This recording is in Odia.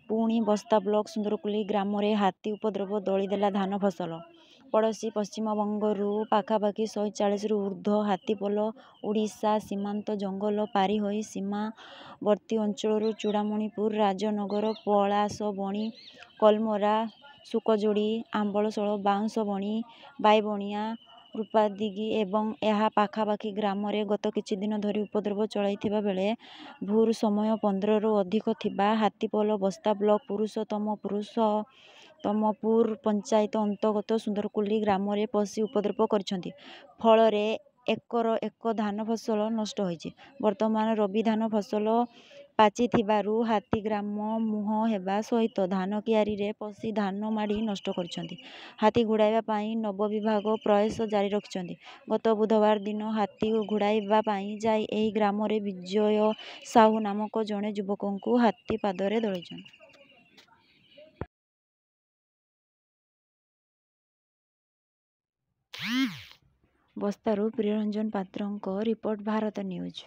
ପୁଣି ବସ୍ତା ବ୍ଲକ ସୁନ୍ଦରକୁଲି ଗ୍ରାମରେ ହାତୀ ଉପଦ୍ରବ, ଦଳିଦେଲା ଧାନ ଫସଲ। ପଡ଼ୋଶୀ ପଶ୍ଚିମବଙ୍ଗରୁ ପାଖାପାଖି 140ରୁ ଊର୍ଦ୍ଧ୍ୱ ହାତୀପଲ ଓଡ଼ିଶା ସୀମାନ୍ତ ଜଙ୍ଗଲ ପାରି ହୋଇ ସୀମାବର୍ତ୍ତୀ ଅଞ୍ଚଳର ଚୂଡ଼ାମଣିପୁର, ରାଜନଗର, ପଳାଶବଣି, କଲମରା, ଶୁକଯୋଡ଼ି, ଆମ୍ବଳଶାଳ, ବାଉଁଶବଣି, ବାଇବଣିଆ, ରୂପାଦିଗି ଏବଂ ଏହା ପାଖାପାଖି ଗ୍ରାମରେ ଗତ କିଛିଦିନ ଧରି ଉପଦ୍ରବ ଚଳାଇଥିବା ବେଳେ ଭୋର ସମୟ 15ରୁ ଅଧିକ ଥିବା ହାତୀପଲ ବସ୍ତା ବ୍ଲକ ପୁରୁଷୋତ୍ତମପୁର ପଞ୍ଚାୟତ ଅନ୍ତର୍ଗତ ସୁନ୍ଦରକୁଲି ଗ୍ରାମରେ ପଶି ଉପଦ୍ରବ କରିଛନ୍ତି। ଫଳରେ ଏକର ଏକ ଧାନ ଫସଲ ନଷ୍ଟ ହୋଇଛି। ବର୍ତ୍ତମାନ ରବି ଧାନ ଫସଲ ପାଚିଥିବାରୁ ହାତୀ ଗ୍ରାମ ମୁହଁ ହେବା ସହିତ ଧାନ କିଆରିରେ ପଶି ଧାନ ମାଡ଼ି ନଷ୍ଟ କରିଛନ୍ତି। ହାତୀ ଘଉଡ଼ାଇବା ପାଇଁ ବନବିଭାଗ ପ୍ରୟାସ ଜାରି ରଖିଛନ୍ତି। ଗତ ବୁଧବାର ଦିନ ହାତୀ ଘଉଡ଼ାଇବା ପାଇଁ ଯାଇ ଏହି ଗ୍ରାମର ବିଜୟ ସାହୁ ନାମକ ଜଣେ ଯୁବକଙ୍କୁ ହାତୀ ପାଦରେ ଦଳିଛନ୍ତି। ବସ୍ତାରୁ ପ୍ରିୟରଞ୍ଜନ ପାତ୍ରଙ୍କ ରିପୋର୍ଟ, ଭାରତ ନ୍ୟୁଜ୍।